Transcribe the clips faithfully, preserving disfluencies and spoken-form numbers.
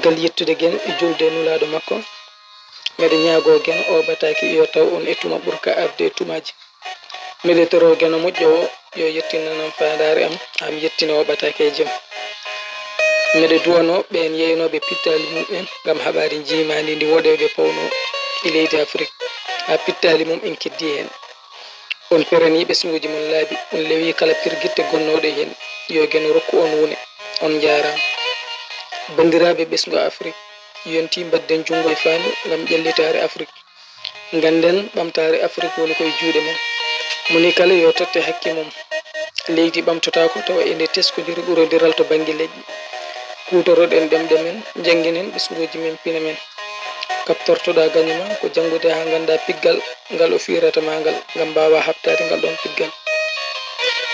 Caggal yettude Geno e juulde e Nulaaɗo makko, miɗo ñaagoo Geno oo ɓataake yo taw on e tuma ɓurka arde e tumaaji. Miɗo toroo Geno moƴƴo oo yo yettinan am faandaare am, haa mi yettina oo ɓataake e jam. Miɗo duwanoo ɓeen yeeynooɓe pittaali mum en ngam haɓaari njiimaandi ndi woɗeeɓe pawnoo e leydi Afrik, haa pittaali mum en keddii heen. On peranii ɓesnguuji mon laabi, on lewii kala pirgitte gonnooɗo heen. Yo Geno rokku on wune. On njaaraama. Banndiraaɓe ɓesngu Afrik, yontii mbaɗden junngo e faandu ngam ƴellitaare Afrik. Ngannden ɓamtaare Afrik woni ko e juuɗe men. Moni kala yo totte hakke mum. Leydi ɓamtotaako tawa ene teskondiri ɓurondiral to bannge leƴƴi. Kuutoroɗen ɗemɗe men, njannginen ɓesnguuji men, pine men. Kaɓtortoɗaa gaño maa ko janngude haa nganndaa piggal ngal o fiirata maa ngal, ngam mbaawaa haɓtaade ngal ɗoon piggal.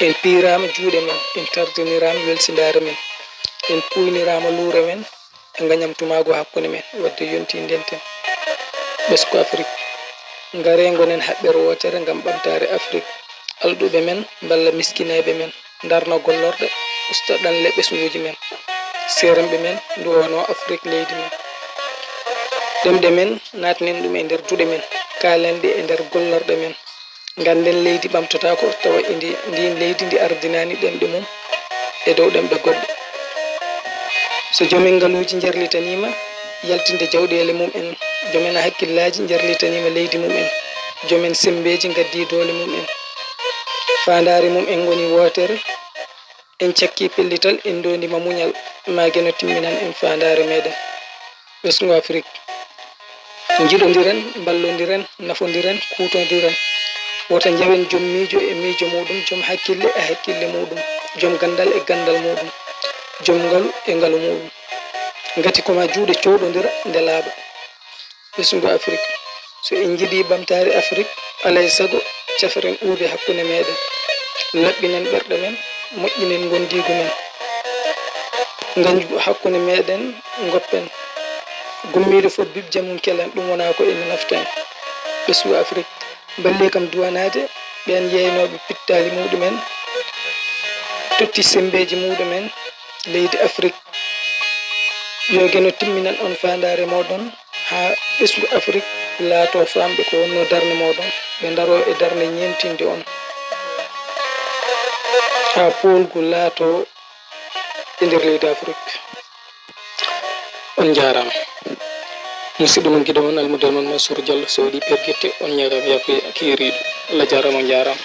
En piiraama juuɗe men, en tardiniraama welsindaare men, en puyniraama luure men, e ngañamtumaagu hakkunde men, wadde yontii ndenten. Ɓesngu Afrik, ngaree ngonen haɓɓere wootere ngam ɓamtaare Afrik. Alɗuɓe men mballa miskineeɓe men, ndarna gollorɗe, usta ɗanle ɓesnguuji men. Seerenɓe men nduwanoo Afrik leydi men. Ɗemɗe men, naatnen ɗum e nder duɗe men, kaalen ɗe e nder gollorɗe men. Ngannden leydi ɓamtotaako tawa e ndi, ndiin leydi ndi ardinaani ɗemɗe mum e dow ɗemɗe goɗɗe. So joomen ngaluuji njarlitaniima yaltinde jawɗeele mum en, joomen hakkillaaji njarlitaniima leydi mum en, joomen semmbeeji ngaddii doole mum en, faandaare mum en woni wootere, en cakkii pellital, en ndoondiima muñal, maa Geno timminan en faandaare meɗen. Ɓesngu Afrik. Njiɗondiren, mballondiren, nafondiren, kuutondiren. Wota njawen joom miijo e miijo muuɗum, joom hakkille e hakkille muuɗum, joom ganndal e ganndal muuɗum, joom ngalu e ngalu muuɗum. Ngati ko maa juuɗe cooɗondira nde laaɓa. Ɓesngu Afrik. So en njiɗii ɓamtaare Afrik, alaa e sago, cafiren uude hakkunde meɗen, laɓɓinen ɓerɗe men, moƴƴinen ngondiigu men. Ngañgu hakkunde meɗen ngoppen. Gummiiɗo fof bibje mum kelen, ɗum wonaa ko ene nafta en. Ɓesngu Afrik. Mballee kam duwanaade ɓeen yeeynooɓe pittaali muuɗum en, totti semmbeeji muuɗum en leydi Afrik. Yo Geno timminan on faandaare mooɗon, haa ɓesngu Afrik laatoo faamɓe ko wonnoo darnde mooɗon, ɓe ndaroo e darnde ñeemtinde on, haa poolgu laatoo e nder leydi Afrik. On njaaraama. Musidɗo mon, giɗo mon, almudel mon, Mansour Diallo, so waɗii pergitte, on ñaagaama yaafuya keeriiɗo. Allah jaaraama, on njaaraama.